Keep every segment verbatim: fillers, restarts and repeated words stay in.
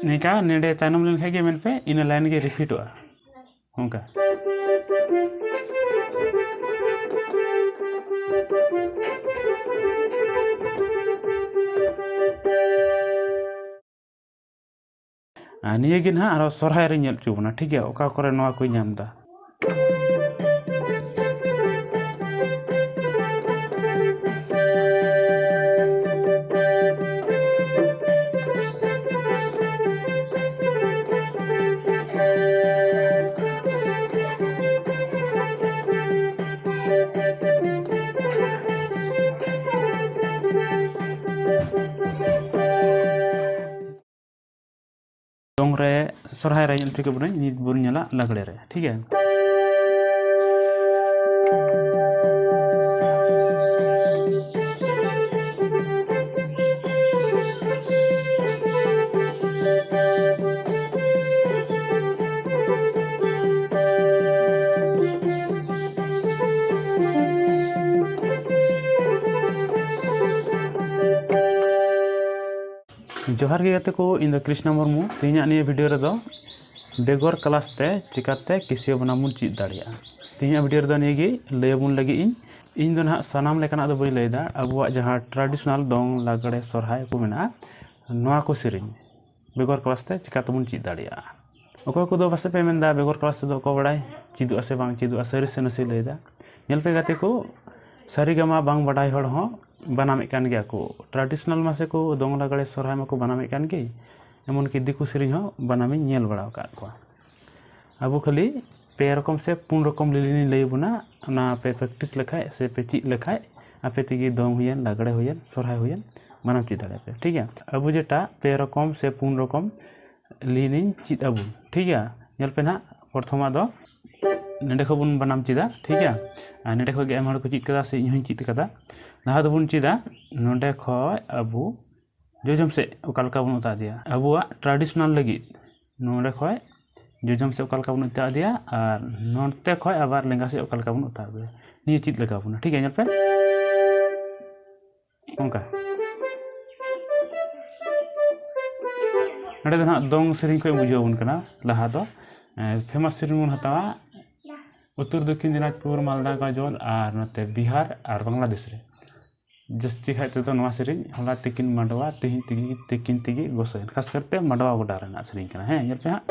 ᱱᱤᱝᱠᱟ ᱱᱚᱰᱮ ᱛᱟᱭᱱᱚᱢ ᱞᱮᱱᱠᱷᱟᱱ ᱜᱮ ᱢᱮᱱ ᱯᱮ, ᱤᱱᱟᱹ line ᱜᱮ repeatᱚᱜᱼᱟ᱾ ᱚᱱᱠᱟ᱾ ᱟᱨ ᱱᱤᱭᱟᱹ ᱜᱮ ᱱᱟᱦᱟᱜ ᱟᱨᱚ ᱥᱚᱨᱦᱟᱭ ᱨᱮᱧ ᱧᱮᱞ ᱦᱚᱪᱚ ᱵᱚᱱᱟ, ᱴᱷᱤᱠ ᱜᱮᱭᱟ, ᱚᱠᱟ ᱠᱚᱨᱮ ᱱᱚᱣᱟ ᱠᱚᱭ ᱧᱟᱢ ᱮᱫᱟ᱾ ᱫᱚᱝ ᱨᱮ, ᱥᱚᱨᱦᱟᱭ ᱨᱮ ᱧᱮᱞ ᱦᱚᱪᱚ ᱠᱮᱫ ᱵᱚᱱᱟᱹᱧ, ᱱᱤᱛ ᱵᱚᱱ ᱧᱮᱞᱟ ᱞᱟᱜᱽᱲᱮ ᱨᱮ, ᱴᱷᱤᱠ ᱜᱮᱭᱟ? ᱡᱚᱦᱟᱨ ᱜᱮ ᱜᱟᱛᱮ ᱠᱚ, ᱤᱧ ᱫᱚ ᱠᱨᱤᱥᱱᱟ ᱢᱩᱨᱢᱩ᱾ ᱛᱮᱦᱮᱧᱟᱜ ᱱᱤᱭᱟᱹ video ᱨᱮᱫᱚ ᱵᱮᱜᱚᱨ class ᱛᱮ ᱪᱤᱠᱟᱛᱮ ᱠᱮᱥᱤᱭᱟᱹ ᱵᱟᱱᱟᱢ ᱵᱚᱱ ᱪᱮᱫ ᱫᱟᱲᱮᱭᱟᱜᱼᱟ᱾ ᱛᱮᱦᱮᱧᱟᱜ video ᱨᱮᱫᱚ ᱱᱤᱭᱟᱹ ᱜᱮ ᱞᱟᱹᱭ ᱟᱵᱚᱱ ᱞᱟᱹᱜᱤᱫ ᱤᱧ᱾ ᱤᱧ ᱫᱚ ᱱᱟᱦᱟᱜ ᱥᱟᱱᱟᱢ ᱞᱮᱠᱟᱱᱟᱜ ᱫᱚ ᱵᱟᱹᱧ ᱞᱟᱹᱭᱫᱟ, ᱟᱵᱚᱣᱟᱜ ᱡᱟᱦᱟᱸ traditional ᱫᱚᱝ, ᱞᱟᱜᱽᱲᱮ, ᱥᱚᱨᱦᱟᱭ ᱠᱚ ᱢᱮᱱᱟᱜᱼᱟ, ᱱᱚᱣᱟ ᱠᱚ ᱥᱮᱨᱮᱧ ᱵᱮᱜᱚᱨ class ᱛᱮ ᱪᱤᱠᱟ ᱛᱮᱵᱚᱱ ᱪᱮᱫ ᱫᱟᱲᱮᱭᱟᱜᱼᱟ? ᱚᱠᱚᱭ ᱠᱚᱫᱚ ᱯᱟᱥᱮᱡ ᱯᱮ ᱢᱮᱱᱫᱟ, "ᱵᱮᱜᱚᱨ class ᱛᱮᱫᱚ ᱚᱠᱚᱭ ᱵᱟᱲᱟᱭ ᱪᱮᱫᱚᱜᱼᱟ ᱥᱮ ᱵᱟᱝ ᱪᱮᱫᱚᱜᱼᱟ?" ᱥᱟᱹᱨᱤ ᱥᱮ ᱱᱟᱥᱮ ᱞᱟᱹᱭᱫᱟ᱾ ᱧᱮᱞ ᱯᱮ ᱜᱟᱛᱮ ᱠᱚ, ᱥᱟᱹᱨᱤ ᱜᱟᱢᱟ ᱵᱟᱝ ᱵᱟᱰᱟᱭ ᱦᱚᱲ ᱦᱚᱸ ᱵᱟᱱᱟᱢᱮᱫ ᱠᱟᱱ ᱜᱮᱭᱟ ᱠᱚ᱾ Traditional ᱢᱟᱥᱮ ᱠᱚ ᱫᱚᱝ, ᱞᱟᱜᱽᱲᱮ, ᱥᱚᱨᱦᱟᱭ ᱢᱟᱠᱚ ᱵᱟᱱᱟᱢᱮᱫ ᱠᱟᱱ ᱜᱮ, ᱮᱢᱚᱱᱠᱤ ᱫᱤᱠᱩ ᱥᱮᱨᱮᱧ ᱦᱚᱸ ᱵᱟᱱᱟᱢᱤᱧ ᱧᱮᱞ ᱵᱟᱲᱟ ᱟᱠᱟᱫ ᱠᱚᱣᱟ᱾ ᱟᱵᱚ ᱠᱷᱟᱹᱞᱤ ᱯᱮ ᱨᱚᱠᱚᱢ ᱥᱮ ᱯᱩᱱ ᱨᱚᱠᱚᱢ ᱞᱤᱞᱤᱱᱤᱧ ᱞᱟᱹᱭ ᱟᱵᱚᱱᱟ, ᱚᱱᱟ ᱯᱮ practice ᱞᱮᱠᱷᱟᱡ ᱥᱮ ᱯᱮ ᱪᱮᱫ ᱞᱮᱠᱷᱟᱡ, ᱟᱯᱮ ᱛᱮᱜᱮ ᱫᱚᱝ ᱦᱩᱭᱮᱱ, ᱞᱟᱜᱽᱲᱮ ᱦᱩᱭᱮᱱ, ᱥᱚᱨᱦᱟᱭ ᱦᱩᱭᱮᱱ, ᱵᱟᱱᱟᱢ ᱪᱮᱫ ᱫᱟᱲᱮᱭᱟᱜᱼᱟ ᱯᱮ, ᱴᱷᱤᱠ ᱜᱮᱭᱟ? ᱟᱵᱚ ᱡᱮᱴᱟ ᱯᱮ ᱨᱚᱠᱚᱢ ᱥᱮ ᱯᱩᱱ ᱨᱚᱠᱚᱢ ᱞᱤᱞᱤᱱᱤᱧ ᱪᱮᱫ ᱟᱵᱚᱱ, ᱴᱷᱤᱠ ᱜᱮᱭᱟ? ᱧᱮᱞ ᱯᱮ ᱱᱟᱦᱟᱜ, ᱯᱨᱚᱛᱷᱚᱢᱟᱜ ᱫᱚ ᱱᱚᱸᱰᱮ ᱠᱷᱚᱡ ᱵᱚᱱ ᱵᱟᱱᱟᱢ ᱪᱮᱫᱟ, ᱴᱷᱤᱠ ᱜᱮᱭᱟ? ᱟᱨ ᱱᱚᱸᱰᱮ ᱠᱷᱚᱡ ᱜᱮ ᱟᱭᱢᱟ ᱦᱚᱲ ᱠᱚ ᱪᱮᱫ ᱠᱟᱫᱟ ᱥᱮ ᱤᱧ ᱦᱚᱸᱧ ᱪᱮᱫ ᱠᱟᱫᱟ᱾ ᱞᱟᱦᱟ ᱫᱚᱵᱚᱱ ᱪᱮᱫᱟ ᱱᱚᱸᱰᱮ ᱠᱷᱚᱡ ᱟᱵᱚ ᱡᱚᱡᱚᱢ ᱥᱮᱫ ᱚᱠᱟ ᱞᱮᱠᱟ ᱵᱚᱱ ᱚᱛᱟ ᱤᱫᱤᱭᱟ᱾ ᱟᱵᱚᱣᱟᱜ traditional ᱞᱟᱹᱜᱤᱫ ᱱᱚᱸᱰᱮ ᱠᱷᱚᱡ ᱡᱚᱡᱚᱢ ᱥᱮᱫ ᱚᱠᱟ ᱞᱮᱠᱟ ᱵᱚᱱ ᱚᱛᱟ ᱤᱫᱤᱭᱟ ᱟᱨ ᱱᱚᱛᱮ ᱠᱷᱚᱡ ᱟᱵᱟᱨ ᱞᱮᱸᱜᱟ ᱥᱮᱫ ᱚᱠᱟ ᱞᱮᱠᱟ ᱵᱚᱱ ᱚᱛᱟ ᱟᱹᱜᱩᱭᱟ, ᱱᱤᱭᱟᱹ ᱪᱮᱫ ᱞᱮᱠᱟ ᱵᱚᱱᱟ, ᱴᱷᱤᱠ ᱜᱮᱭᱟ? ᱧᱮᱞ ᱯᱮ, ᱚᱱᱠᱟ᱾ ᱱᱚᱰᱮ ᱫᱚ ᱱᱟᱦᱟᱜ ᱫᱚᱝ ᱥᱮᱨᱮᱧ ᱠᱷᱚᱱ ᱵᱩᱡᱷᱟᱹᱣ ᱟᱵᱚᱱ ᱠᱟᱱᱟ᱾ ᱞᱟᱦᱟ ᱫᱚ ᱯᱷᱮᱢᱟᱥ ᱥᱮᱨᱮᱧ ᱵᱚᱱ ᱦᱟᱛᱟᱣᱟ, ᱩᱛᱛᱚᱨ ᱫᱚᱠᱠᱷᱤᱱ ᱫᱤᱱᱟᱡᱽᱯᱩᱨ, ᱢᱟᱞᱫᱟ, ᱜᱟᱡᱚᱞ ᱟᱨ ᱱᱚᱛᱮ ᱵᱤᱦᱟᱨ ᱟᱨ ᱵᱟᱝᱞᱟᱫᱮᱥ ᱨᱮ ᱡᱟᱹᱥᱛᱤ ᱠᱷᱟᱡ ᱛᱮᱫᱚ ᱱᱚᱣᱟ ᱥᱮᱨᱮᱧ, ᱦᱚᱞᱟ ᱛᱤᱠᱤᱱ ᱢᱟᱰᱣᱟ, ᱛᱮᱦᱮᱧ ᱛᱤᱠᱤᱱ ᱛᱤᱠᱤᱱ ᱛᱮᱜᱮ ᱜᱚᱥᱟᱭ, ᱠᱷᱟᱥ ᱠᱟᱨᱛᱮ ᱢᱟᱰᱣᱟ ᱜᱚᱰᱟ ᱨᱮᱱᱟᱜ ᱥᱮᱨᱮᱧ ᱠᱟᱱᱟ᱾ ᱦᱮᱸ, ᱧᱮᱞ ᱯᱮ ᱦᱟᱸᱜ,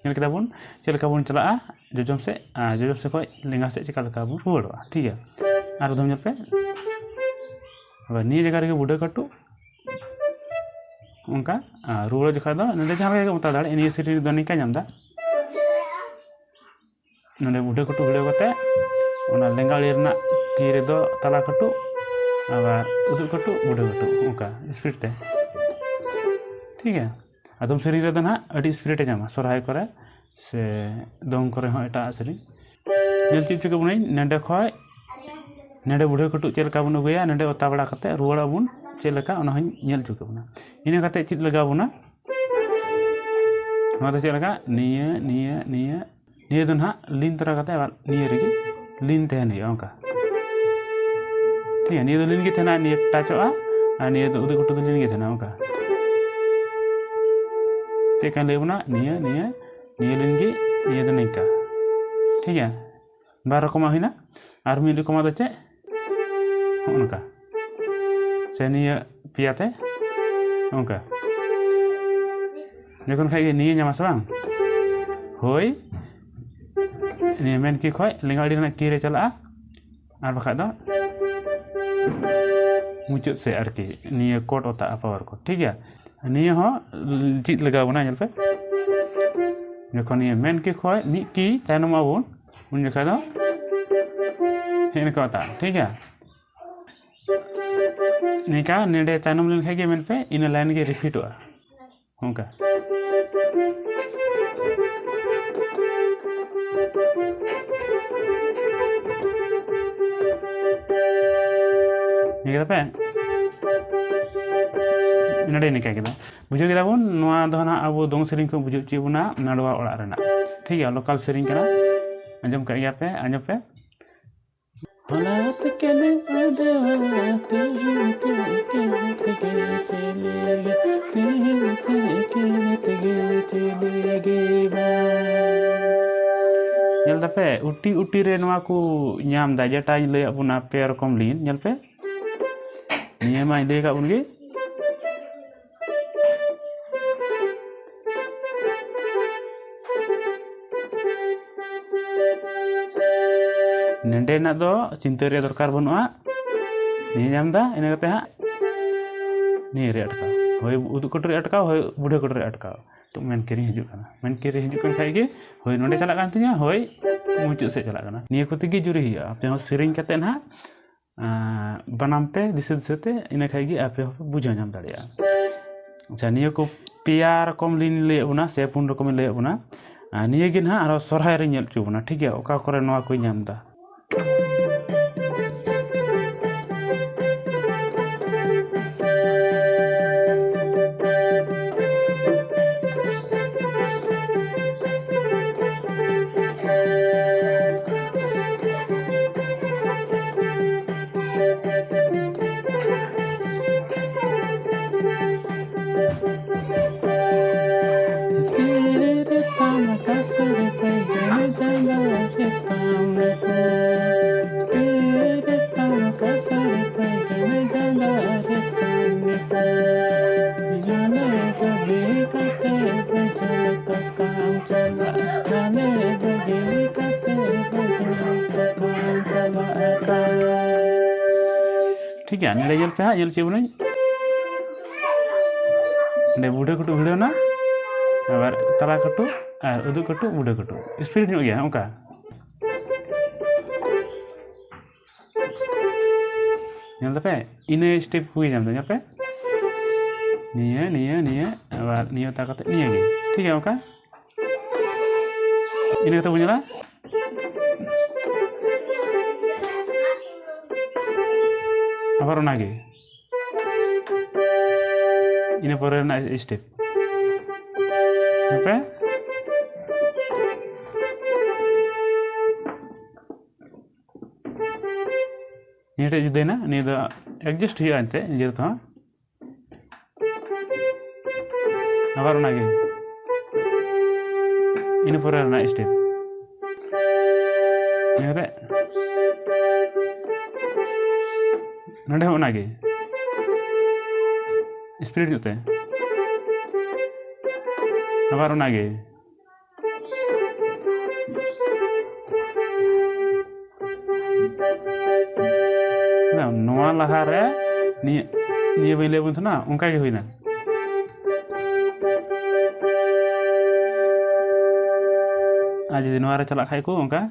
ᱧᱮᱞ ᱠᱮᱫᱟ ᱵᱚᱱ ᱪᱮᱫ ᱞᱮᱠᱟ ᱵᱚᱱ ᱪᱟᱞᱟᱜᱼᱟ ᱡᱚᱡᱚᱢ ᱥᱮᱫ, ᱟᱨ ᱡᱚᱡᱚᱢ ᱥᱮᱫ ᱠᱷᱚᱱ ᱞᱮᱸᱜᱟ ᱥᱮᱫ ᱪᱮᱠᱟ ᱞᱮᱠᱟ ᱵᱚᱱ ᱨᱩᱣᱟᱹᱲᱚᱜᱼᱟ᱾ ᱴᱷᱤᱠ ᱜᱮᱭᱟ, ᱟᱨ ᱫᱚᱢ ᱧᱮᱞ ᱯᱮ, ᱟᱵᱟᱨ ᱱᱤᱭᱟᱹ ᱡᱟᱭᱜᱟ ᱨᱮᱜᱮ ᱵᱩᱰᱷᱟᱹ ᱠᱟᱹᱴᱩᱵ, ᱚᱱᱠᱟ᱾ ᱟᱨ ᱨᱩᱣᱟᱹᱲ ᱡᱚᱠᱷᱟᱡ ᱫᱚ ᱱᱚᱰᱮ ᱡᱟᱦᱟᱸ ᱞᱮᱠᱟ ᱜᱮ ᱚᱛᱟ ᱫᱟᱲᱮᱭᱟᱜᱼᱟ, ᱱᱤᱭᱟᱹ ᱥᱮᱨᱮᱧ ᱨᱮᱫᱚ ᱱᱤᱝᱠᱟ ᱧᱟᱢ ᱮᱫᱟ, ᱱᱚᱰᱮ ᱵᱩᱰᱷᱟᱹ ᱠᱟᱹᱴᱩᱵ ᱵᱷᱤᱲᱟᱹᱣ ᱠᱟᱛᱮ ᱚᱱᱟ ᱞᱮᱸᱜᱟ ᱟᱲᱮ ᱨᱮᱱᱟᱜ ᱛᱤ ᱨᱮᱫᱚ ᱛᱟᱞᱟ ᱠᱟᱹᱴᱩᱵ, ᱟᱵᱟᱨ ᱩᱫᱩᱜ ᱠᱟᱹᱴᱩᱵ, ᱵᱩᱰᱷᱟᱹ ᱠᱟᱹᱴᱩᱵ, ᱚᱱᱠᱟ ᱥᱯᱤᱰ ᱛᱮ᱾ ᱴᱷᱤᱠ ᱜᱮᱭᱟ, ᱟᱫᱚᱢ ᱥᱮᱨᱮᱧ ᱨᱮᱫᱚ ᱱᱟᱦᱟᱜ ᱟᱹᱰᱤ ᱥᱯᱤᱰ ᱮ ᱧᱟᱢᱟ, ᱥᱚᱨᱦᱟᱭ ᱠᱚᱨᱮ ᱥᱮ ᱫᱚᱝ ᱠᱚᱨᱮ ᱦᱚᱸ ᱮᱴᱟᱜ ᱥᱮᱨᱮᱧ᱾ ᱧᱮᱞ ᱪᱮᱫ ᱦᱚᱪᱚ ᱠᱮᱵᱚᱱᱟᱹᱧ, ᱱᱚᱸᱰᱮ ᱠᱷᱚᱡ ᱱᱚᱸᱰᱮ ᱵᱩᱰᱷᱟᱹ ᱠᱟᱹᱴᱩᱵ ᱪᱮᱫ ᱞᱮᱠᱟ ᱵᱚᱱ ᱟᱹᱜᱩᱭᱟ, ᱱᱚᱸᱰᱮ ᱚᱛᱟ ᱵᱟᱲᱟ ᱠᱟᱛᱮ ᱨᱩᱣᱟᱹᱲ ᱟᱵᱚᱱ ᱪᱮᱫ ᱞᱮᱠᱟ, ᱚᱱᱟ ᱦᱚᱸᱧ ᱧᱮᱞ ᱦᱚᱪᱚ ᱠᱮᱵᱚᱱᱟ᱾ ᱤᱱᱟᱹ ᱠᱟᱛᱮ ᱪᱮᱫ ᱞᱟᱜᱟᱣ ᱵᱚᱱᱟ, ᱱᱚᱣᱟ ᱫᱚ ᱪᱮᱫ ᱞᱮᱠᱟ, ᱱᱤᱭᱟᱹ, ᱱᱤᱭᱟᱹ, ᱱᱤᱭᱟᱹ, ᱱᱤᱭᱟᱹ ᱫᱚ ᱱᱟᱦᱟᱜ ᱞᱤᱱ ᱛᱚᱨᱟ ᱠᱟᱛᱮ ᱟᱵᱟᱨ ᱱᱤᱭᱟᱹ ᱨᱮᱜᱮ ᱞᱤᱱ ᱛᱟᱦᱮᱱ ᱦᱩᱭᱩᱜᱼᱟ, ᱚᱱᱠᱟ᱾ ᱴᱷᱤᱠ ᱜᱮᱭᱟ, ᱱᱤᱭᱟᱹ ᱫᱚ ᱞᱤᱱ ᱜᱮ ᱛᱟᱦᱮᱱᱟ, ᱱᱤᱭᱟᱹ ᱴᱟᱪᱚᱜᱼᱟ, ᱟᱨ ᱱᱤᱭᱟᱹ ᱫᱚ ᱩᱫᱩᱜ ᱠᱟᱹᱴᱩᱵ ᱫᱚ ᱞᱤᱱ ᱜᱮ ᱛᱟᱦᱮᱱᱟ, ᱚᱱᱠᱟ᱾ ᱪᱮᱫ ᱞᱮᱠᱟᱧ ᱞᱟᱹᱭ ᱟᱵᱚᱱᱟ, ᱱᱤᱭᱟᱹ, ᱱᱤᱭᱟᱹ, ᱱᱤᱭᱟᱹ ᱞᱤᱱ ᱜᱮ, ᱱᱤᱭᱟᱹ ᱫᱚ ᱱᱤᱝᱠᱟ᱾ ᱴᱷᱤᱠ ᱜᱮᱭᱟ, ᱵᱟᱨ ᱨᱚᱠᱚᱢᱟᱜ ᱦᱩᱭᱱᱟ᱾ ᱟᱨ ᱢᱤᱫ ᱨᱚᱠᱚᱢᱟᱜ ᱫᱚ ᱪᱮᱫ? ᱦᱚᱸᱜᱼᱚ ᱱᱚᱝᱠᱟ᱾ ᱥᱮ ᱱᱤᱭᱟᱹ ᱯᱮᱭᱟ ᱛᱮ ᱱᱚᱝᱠᱟ᱾ ᱡᱚᱠᱷᱚᱱ ᱠᱷᱟᱡ ᱜᱮ ᱱᱤᱭᱟᱹ ᱧᱟᱢᱟ ᱥᱮ ᱵᱟᱝ? ᱦᱳᱭ, ᱱᱤᱭᱟᱹ ᱢᱮᱱ ᱠᱤ ᱠᱷᱚᱡ ᱞᱮᱸᱜᱟ ᱟᱲᱮ ᱨᱮᱱᱟᱜ ᱠᱤ ᱨᱮ ᱪᱟᱞᱟᱜᱼᱟ, ᱟᱨ ᱵᱟᱠᱷᱟᱡ ᱫᱚ ᱢᱩᱪᱟᱹᱫ ᱥᱮᱫ ᱟᱨᱠᱤ, ᱱᱤᱭᱟᱹ ᱠᱚᱴ ᱚᱛᱟ ᱯᱟᱣᱟᱨ ᱠᱚ, ᱴᱷᱤᱠ ᱜᱮᱭᱟ᱾ ᱱᱤᱭᱟᱹ ᱦᱚᱸ ᱪᱮᱫ ᱞᱟᱜᱟᱣ ᱵᱚᱱᱟ, ᱧᱮᱞ ᱯᱮ᱾ ᱡᱚᱠᱷᱚᱱ ᱱᱤᱭᱟᱹ ᱢᱮᱱ ᱠᱤ ᱠᱷᱚᱡ ᱢᱤᱫ ᱠᱤ ᱛᱟᱭᱱᱚᱢᱚᱜ ᱟᱵᱚᱱ, ᱩᱱ ᱡᱚᱠᱷᱟᱡ ᱫᱚ ᱦᱮᱸ ᱱᱚᱝᱠᱟ ᱚᱛᱟ, ᱴᱷᱤᱠ ᱜᱮᱭᱟ᱾ ᱱᱤᱝᱠᱟ ᱱᱚᱰᱮ ᱛᱟᱭᱱᱚᱢ ᱞᱮᱱᱠᱷᱟᱡ ᱜᱮ ᱢᱮᱱ ᱯᱮ, ᱤᱱᱟᱹ ᱞᱟᱭᱤᱱ ᱜᱮ ᱨᱤᱯᱤᱴᱚᱜᱼᱟ᱾ ᱚᱱᱠᱟ᱾ ᱱᱤᱭᱟᱹ ᱠᱮᱫᱟ ᱯᱮ? ᱱᱚᱰᱮ ᱱᱤᱝᱠᱟ ᱠᱮᱫᱟ᱾ ᱵᱩᱡᱷᱟᱹᱣ ᱠᱮᱫᱟ ᱵᱚᱱ, ᱱᱚᱣᱟ ᱫᱚ ᱱᱟᱦᱟᱜ ᱟᱵᱚ ᱫᱚᱝ ᱥᱮᱨᱮᱧ ᱠᱷᱚᱱ ᱵᱩᱡᱷᱟᱹᱣ ᱦᱚᱪᱚᱭᱮᱫ ᱵᱚᱱᱟ ᱢᱟᱰᱣᱟ ᱚᱲᱟᱜ ᱨᱮᱱᱟᱜ᱾ ᱴᱷᱤᱠ ᱜᱮᱭᱟ, ᱞᱳᱠᱟᱞ ᱥᱮᱨᱮᱧ ᱠᱟᱱᱟ᱾ ᱟᱸᱡᱚᱢ ᱠᱟᱜ ᱜᱮᱭᱟ ᱯᱮ, ᱟᱸᱡᱚᱢ ᱯᱮ᱾ ᱦᱚᱞᱟ ᱛᱮᱠᱮᱱ ᱟᱰᱟ, ᱛᱮᱦᱮᱧ ᱛᱮᱠᱮᱱ ᱛᱮᱜᱮ ᱪᱮᱞᱮ ᱜᱮ, ᱛᱮᱦᱮᱧ ᱛᱮᱠᱮᱱ ᱛᱮᱜᱮ ᱪᱮᱞᱮ ᱜᱮ ᱵᱟᱝ᱾ ᱧᱮᱞ ᱫᱟᱯᱮ, ᱩᱴᱤ ᱩᱴᱤ ᱨᱮ ᱱᱚᱣᱟ ᱠᱚ ᱧᱟᱢ ᱫᱟ, ᱡᱮᱴᱟᱧ ᱞᱟᱹᱭᱟᱫ ᱵᱚᱱᱟ ᱯᱮ ᱨᱚᱠᱚᱢ ᱞᱤᱱ᱾ ᱧᱮᱞ ᱯᱮ, ᱱᱤᱭᱟᱹ ᱢᱟᱧ ᱞᱟᱹᱭ ᱟᱠᱟᱫ ᱵᱚᱱ ᱜᱮ᱾ ᱱᱚᱸᱰᱮᱱᱟᱜ ᱫᱚ ᱪᱤᱱᱛᱟᱹ ᱨᱮᱭᱟᱜ ᱫᱚᱨᱠᱟᱨ ᱵᱟᱹᱱᱩᱜᱼᱟ᱾ ᱱᱤᱭᱟᱹ ᱧᱟᱢ ᱮᱫᱟ, ᱤᱱᱟᱹ ᱠᱟᱛᱮ ᱦᱟᱸᱜ ᱱᱤᱭᱟᱹ ᱨᱮ ᱟᱴᱠᱟᱣ, ᱦᱳᱭ ᱩᱫᱩᱜ ᱠᱟᱹᱴᱩᱵ ᱨᱮ ᱟᱴᱠᱟᱣ, ᱦᱳᱭ ᱵᱩᱰᱷᱟᱹ ᱠᱟᱹᱴᱩᱵ ᱨᱮ ᱟᱴᱠᱟᱣ᱾ ᱛᱚ ᱢᱮᱱ ᱠᱤᱨᱤᱧ ᱦᱤᱡᱩᱜ ᱠᱟᱱᱟ, ᱢᱮᱱ ᱠᱤᱨᱤᱧ ᱦᱤᱡᱩᱜ ᱠᱟᱱ ᱠᱷᱟᱡ ᱜᱮ, ᱦᱳᱭ ᱱᱚᱸᱰᱮ ᱪᱟᱞᱟᱜ ᱠᱟᱱ ᱛᱤᱧᱟᱹ, ᱦᱳᱭ ᱢᱩᱪᱟᱹᱫ ᱥᱮᱫ ᱪᱟᱞᱟᱜ ᱠᱟᱱᱟ᱾ ᱱᱤᱭᱟᱹ ᱠᱚ ᱛᱮᱜᱮ ᱡᱩᱨᱤ ᱦᱩᱭᱩᱜᱼᱟ᱾ ᱟᱯᱮ ᱦᱚᱸ ᱥᱮᱨᱮᱧ ᱠᱟᱛᱮ ᱱᱟᱦᱟᱜ ᱟᱸ, ᱵᱟᱱᱟᱢ ᱯᱮ ᱫᱤᱥᱟᱹ ᱫᱤᱥᱟᱹ ᱛᱮ, ᱤᱱᱟᱹ ᱠᱷᱟᱡ ᱜᱮ ᱟᱯᱮ ᱦᱚᱸᱯᱮ ᱵᱩᱡᱷᱟᱹᱣ ᱧᱟᱢ ᱫᱟᱲᱮᱭᱟᱜᱼᱟ᱾ ᱟᱪᱪᱷᱟ, ᱱᱤᱭᱟᱹ ᱠᱚ ᱯᱮᱭᱟ ᱨᱚᱠᱚᱢ ᱞᱤᱧ ᱞᱟᱹᱭᱟᱫ ᱵᱚᱱᱟ ᱥᱮ ᱯᱩᱱ ᱨᱚᱠᱚᱢᱤᱧ ᱞᱟᱹᱭᱟᱫ ᱵᱚᱱᱟ᱾ ᱟᱨ ᱱᱤᱭᱟᱹ ᱜᱮ ᱱᱟᱦᱟᱜ ᱟᱨᱦᱚᱸ ᱥᱚᱨᱦᱟᱭ ᱨᱮᱧ ᱧᱮᱞ ᱦᱚᱪᱚ ᱵᱚᱱᱟ, ᱴᱷᱤᱠ ᱜᱮᱭᱟ, ᱚᱠᱟ ᱠᱚᱨᱮ ᱱᱚᱣᱟ ᱠᱚᱭ ᱧᱟᱢ ᱮᱫᱟ᱾ ᱛᱤᱨᱮ ᱛᱟᱢ ᱠᱟᱥᱟ ᱨᱮ ᱯᱟᱭᱜᱟᱱᱟ ᱡᱟᱸᱜᱟ ᱨᱮ ᱛᱟᱢ ᱠᱚ᱾ ᱛᱤᱨᱮ ᱛᱟᱢ ᱠᱟᱥᱟ ᱨᱮ ᱯᱟᱭᱜᱟᱱᱟ ᱡᱟᱸᱜᱟ ᱨᱮ ᱛᱟᱢ ᱠᱚ᱾ ᱡᱟᱱᱮ ᱵᱟᱹᱜᱤ ᱠᱟᱛᱮ ᱵᱟᱹᱭᱦᱟᱹᱲ ᱛᱟᱠᱟᱢ ᱪᱟᱞᱟᱜ ᱠᱟᱱ᱾ ᱡᱟᱱᱮ ᱵᱟᱹᱜᱤ ᱠᱟᱛᱮ ᱵᱟᱹᱭᱦᱟᱹᱲ ᱛᱟᱠᱟᱢ ᱪᱟᱞᱟᱜ ᱠᱟᱱ᱾ ᱴᱷᱤᱠ ᱜᱮᱭᱟ, ᱱᱚᱰᱮ ᱧᱮᱞ ᱯᱮ ᱦᱟᱸᱜ, ᱧᱮᱞ ᱦᱚᱪᱚᱭᱮᱫ ᱵᱚᱱᱟᱹᱧ᱾ ᱚᱸᱰᱮ ᱵᱩᱰᱷᱟᱹ ᱠᱟᱹᱴᱩᱵ ᱵᱷᱤᱲᱟᱹᱣ ᱮᱱᱟ, ᱟᱵᱟᱨ ᱛᱟᱞᱟ ᱠᱟᱹᱴᱩᱵ ᱟᱨ ᱩᱫᱩᱜ ᱠᱟᱹᱴᱩᱵ, ᱵᱩᱰᱷᱟᱹ ᱠᱟᱹᱴᱩᱵ, speed ᱧᱚᱜ ᱜᱮᱭᱟ ᱚᱱᱠᱟ᱾ ᱧᱮᱞ ᱫᱟᱯᱮ, ᱤᱱᱟᱹ step ᱠᱚᱜᱮ ᱧᱟᱢ ᱫᱟ, ᱧᱮᱞ ᱯᱮ, ᱱᱤᱭᱟᱹ, ᱱᱤᱭᱟᱹ, ᱱᱤᱭᱟᱹ, ᱟᱵᱟᱨ ᱱᱤᱭᱟᱹ ᱛᱟ ᱠᱟᱛᱮ ᱱᱤᱭᱟᱹ ᱜᱮ, ᱴᱷᱤᱠ ᱜᱮᱭᱟ, ᱚᱱᱠᱟ᱾ ᱤᱱᱟᱹ ᱠᱟᱛᱮ ᱵᱚᱱ ᱧᱮᱞᱟ, ᱟᱵᱟᱨ ᱚᱱᱟᱜᱮ, ᱤᱱᱟᱹ ᱯᱚᱨᱮ ᱨᱮᱱᱟᱜ step, ᱧᱮᱞ ᱯᱮ᱾ ᱱᱤᱭᱟᱹᱴᱟᱜ ᱡᱩᱫᱟᱹᱭᱮᱱᱟ, ᱱᱤᱭᱟᱹ ᱫᱚ adjust ᱦᱩᱭᱩᱜᱼᱟ ᱮᱱᱛᱮ ᱱᱤᱡᱮ ᱛᱮᱦᱚᱸ᱾ ᱟᱵᱟᱨ ᱚᱱᱟᱜᱮ, ᱤᱱᱟᱹ ᱯᱚᱨᱮ ᱨᱮᱱᱟᱜ step ᱱᱤᱭᱟᱹ ᱠᱟᱛᱮ ᱱᱚᱰᱮ ᱦᱚᱸ ᱚᱱᱟᱜᱮ, speed ᱧᱚᱜ ᱛᱮ, ᱟᱵᱟᱨ ᱚᱱᱟᱜᱮ᱾ ᱱᱚᱣᱟ ᱞᱟᱦᱟᱨᱮ ᱱᱤᱭᱟᱹ, ᱱᱤᱭᱟᱹ ᱵᱟᱹᱧ ᱞᱟᱹᱭ ᱟᱵᱚᱱ ᱛᱟᱦᱮᱱᱟ, ᱚᱱᱠᱟ ᱜᱮ ᱦᱩᱭᱱᱟ᱾ ᱟᱨ ᱡᱩᱫᱤ ᱱᱚᱣᱟ ᱨᱮ ᱪᱟᱞᱟᱜ ᱠᱷᱟᱡ ᱠᱚ ᱚᱱᱠᱟ,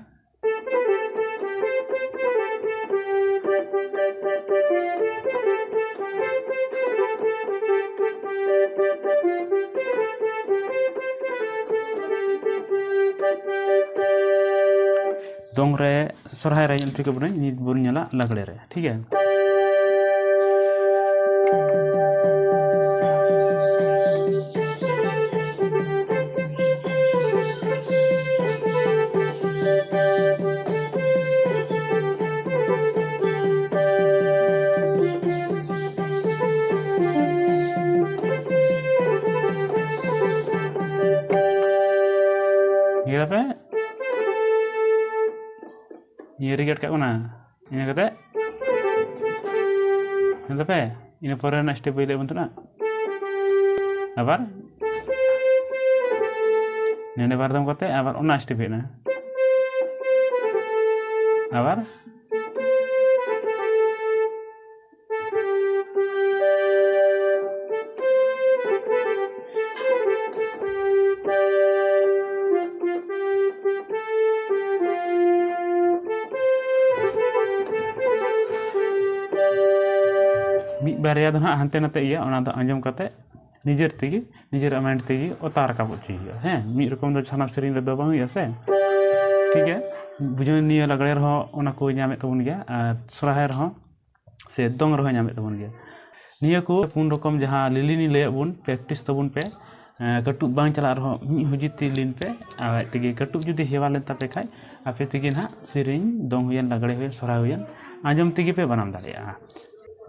ᱫᱚᱝ ᱨᱮ, ᱥᱚᱨᱦᱟᱭ ᱨᱮ ᱧᱮᱞ ᱦᱚᱪᱚ ᱠᱮᱫ ᱵᱚᱱᱟᱹᱧ, ᱱᱤᱛ ᱵᱚᱱ ᱧᱮᱞᱟ ᱞᱟᱜᱽᱲᱮ ᱨᱮ, ᱴᱷᱤᱠ ᱜᱮᱭᱟ? ᱧᱮᱞ ᱟᱯᱮ, ᱱᱤᱭᱟᱹ ᱨᱮᱜᱮ ᱟᱴᱠᱟᱜ ᱠᱟᱱᱟ᱾ ᱤᱱᱟᱹ ᱠᱟᱛᱮ ᱧᱮᱞ ᱫᱟᱯᱮ, ᱤᱱᱟᱹ ᱯᱚᱨᱮ ᱨᱮᱱᱟᱜ step ᱵᱟᱹᱧ ᱞᱟᱹᱭ ᱟᱵᱚᱱ ᱛᱟᱦᱮᱱᱟ᱾ ᱟᱵᱟᱨ ᱱᱚᱰᱮ ᱵᱟᱨ ᱫᱚᱢ ᱠᱟᱛᱮ ᱟᱵᱟᱨ ᱚᱱᱟ step ᱦᱮᱡ ᱮᱱᱟ᱾ ᱟᱵᱟᱨ ᱢᱤᱫ ᱵᱟᱨᱭᱟ ᱫᱚ ᱦᱟᱸᱜ ᱦᱟᱱᱛᱮ ᱱᱟᱛᱮ ᱜᱮᱭᱟ, ᱚᱱᱟ ᱫᱚ ᱟᱸᱡᱚᱢ ᱠᱟᱛᱮ ᱱᱤᱡᱮᱨ ᱛᱮᱜᱮ, ᱱᱤᱡᱮᱨᱟᱜ mind ᱛᱮᱜᱮ ᱚᱛᱟ ᱨᱟᱠᱟᱵ ᱦᱚᱪᱚᱭ ᱦᱩᱭᱩᱜᱼᱟ᱾ ᱦᱮᱸ, ᱢᱤᱫ ᱨᱚᱠᱚᱢ ᱫᱚ ᱥᱟᱱᱟᱢ ᱥᱮᱨᱮᱧ ᱨᱮᱫᱚ ᱵᱟᱝ ᱦᱩᱭᱩᱜᱼᱟ ᱥᱮ᱾ ᱴᱷᱤᱠ ᱜᱮᱭᱟ, ᱵᱩᱡᱷᱟᱹᱣ ᱱᱤᱭᱟᱹ ᱞᱟᱜᱽᱲᱮ ᱨᱮᱦᱚᱸ ᱚᱱᱟ ᱠᱚ ᱧᱟᱢᱮᱫ ᱛᱟᱵᱚᱱ ᱜᱮᱭᱟ, ᱟᱨ ᱥᱚᱨᱦᱟᱭ ᱨᱮᱦᱚᱸ ᱥᱮ ᱫᱚᱝ ᱨᱮᱦᱚᱸ ᱧᱟᱢᱮᱫ ᱛᱟᱵᱚᱱ ᱜᱮᱭᱟ᱾ ᱱᱤᱭᱟᱹ ᱠᱚ ᱯᱩᱱ ᱨᱚᱠᱚᱢ ᱡᱟᱦᱟᱸ ᱞᱤᱞᱤᱱᱤᱧ ᱞᱟᱹᱭᱟᱫ ᱵᱚᱱ, practice ᱛᱟᱵᱚᱱ ᱯᱮ᱾ ᱮᱸ, ᱠᱟᱹᱴᱩᱵ ᱵᱟᱝ ᱪᱟᱞᱟᱜ ᱨᱮᱦᱚᱸ ᱢᱤᱫ ᱦᱩᱡᱤ ᱛᱮ ᱞᱤᱱ ᱯᱮ, ᱟᱨ ᱟᱡ ᱛᱮᱜᱮ ᱠᱟᱹᱴᱩᱵ ᱡᱩᱫᱤ ᱦᱮᱣᱟ ᱞᱮᱱ ᱛᱟᱯᱮ ᱠᱷᱟᱡ, ᱟᱯᱮ ᱛᱮᱜᱮ ᱱᱟᱦᱟᱜ ᱥᱮᱨᱮᱧ, ᱫᱚᱝ ᱦᱩᱭᱮᱱ, ᱞᱟᱜᱽᱲᱮ ᱦᱩᱭᱮᱱ, ᱥᱚᱨᱦᱟᱭ ᱦᱩᱭᱮᱱ, ᱟᱸᱡᱚᱢ ᱛᱮᱜᱮ ᱯᱮ ᱵᱟᱱᱟᱢ ᱫᱟᱲᱮᱭᱟᱜᱼᱟ᱾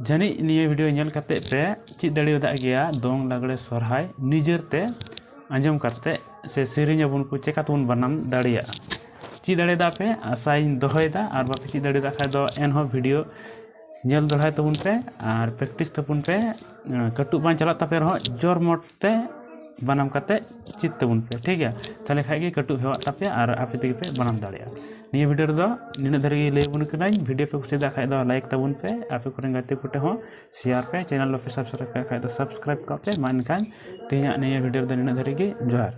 ᱡᱟᱹᱱᱤᱡ ᱱᱤᱭᱟᱹ ᱵᱷᱤᱰᱤᱭᱳ ᱧᱮᱞ ᱠᱟᱛᱮ ᱯᱮ ᱪᱮᱫ ᱫᱟᱲᱮᱭᱟᱫᱟᱜ ᱜᱮᱭᱟ ᱫᱚᱝ, ᱞᱟᱜᱽᱲᱮ, ᱥᱚᱨᱦᱟᱭ ᱱᱤᱡᱮᱨ ᱛᱮ ᱟᱸᱡᱚᱢ ᱠᱟᱛᱮ ᱥᱮ ᱥᱮᱨᱮᱧ ᱟᱵᱚᱱ ᱠᱚ ᱪᱮᱠᱟ ᱛᱮᱵᱚᱱ ᱵᱟᱱᱟᱢ ᱫᱟᱲᱮᱭᱟᱜᱼᱟ᱾ ᱪᱮᱫ ᱫᱟᱲᱮᱭᱟᱫᱟ ᱯᱮ ᱟᱥᱟᱧ ᱫᱚᱦᱚᱭᱮᱫᱟ, ᱟᱨ ᱵᱟᱯᱮ ᱪᱮᱫ ᱫᱟᱲᱮᱭᱟᱫᱟᱜ ᱠᱷᱟᱡ ᱫᱚ ᱮᱱᱦᱚᱸ ᱵᱷᱤᱰᱤᱭᱳ ᱧᱮᱞ ᱫᱚᱦᱲᱟᱭ ᱛᱟᱵᱚᱱ ᱯᱮ ᱟᱨ ᱯᱨᱮᱠᱴᱤᱥ ᱛᱟᱵᱚᱱ ᱯᱮ᱾ ᱠᱟᱹᱴᱩᱵ ᱵᱟᱝ ᱪᱟᱞᱟᱜ ᱛᱟᱯᱮ ᱨᱮᱦᱚᱸ ᱡᱳᱨ ᱢᱚᱴ ᱛᱮ ᱵᱟᱱᱟᱢ ᱠᱟᱛᱮ ᱪᱮᱫ ᱛᱟᱵᱚᱱ ᱯᱮ, ᱴᱷᱤᱠ ᱜᱮᱭᱟ? ᱛᱟᱦᱚᱞᱮ ᱠᱷᱟᱡ ᱜᱮ ᱠᱟᱹᱴᱩᱵ ᱦᱮᱣᱟᱜ ᱛᱟᱯᱮᱭᱟ ᱟᱨ ᱟᱯᱮ ᱛᱮᱜᱮ ᱯᱮ ᱵᱟᱱᱟᱢ ᱫᱟᱲᱮᱭᱟᱜᱼᱟ᱾ ᱱᱤᱭᱟᱹ ᱵᱷᱤᱰᱤᱭᱳ ᱨᱮᱫᱚ ᱱᱤᱱᱟᱹᱜ ᱫᱷᱟᱹᱨᱤᱡ ᱜᱮ ᱞᱟᱹᱭ ᱟᱵᱚᱱ ᱠᱟᱹᱱᱟᱹᱧ᱾ ᱵᱷᱤᱰᱤᱭᱳ ᱯᱮ ᱠᱩᱥᱤᱭᱟᱜ ᱠᱷᱟᱡ ᱫᱚ ᱞᱟᱭᱤᱠ ᱛᱟᱵᱚᱱ ᱯᱮ, ᱟᱯᱮ ᱠᱚᱨᱮᱱ ᱜᱟᱛᱮ ᱠᱚᱴᱷᱮᱱ ᱦᱚᱸ ᱥᱮᱭᱟᱨ ᱯᱮ, ᱪᱮᱱᱮᱞ ᱵᱟᱯᱮ ᱥᱟᱵᱥᱠᱨᱟᱭᱤᱵ ᱠᱟᱜ ᱠᱷᱟᱡ ᱫᱚ ᱥᱟᱵᱥᱠᱨᱟᱭᱤᱵ ᱠᱟᱜ ᱯᱮ᱾ ᱢᱟ ᱮᱱᱠᱷᱟᱱ ᱛᱮᱦᱮᱧᱟᱜ ᱱᱤᱭᱟᱹ ᱵᱷᱤᱰᱤᱭᱳ ᱨᱮᱫᱚ ᱱᱤᱱᱟᱹᱜ ᱫᱷᱟᱹᱨᱤᱡ ᱜᱮ᱾ ᱡᱚᱦᱟᱨ᱾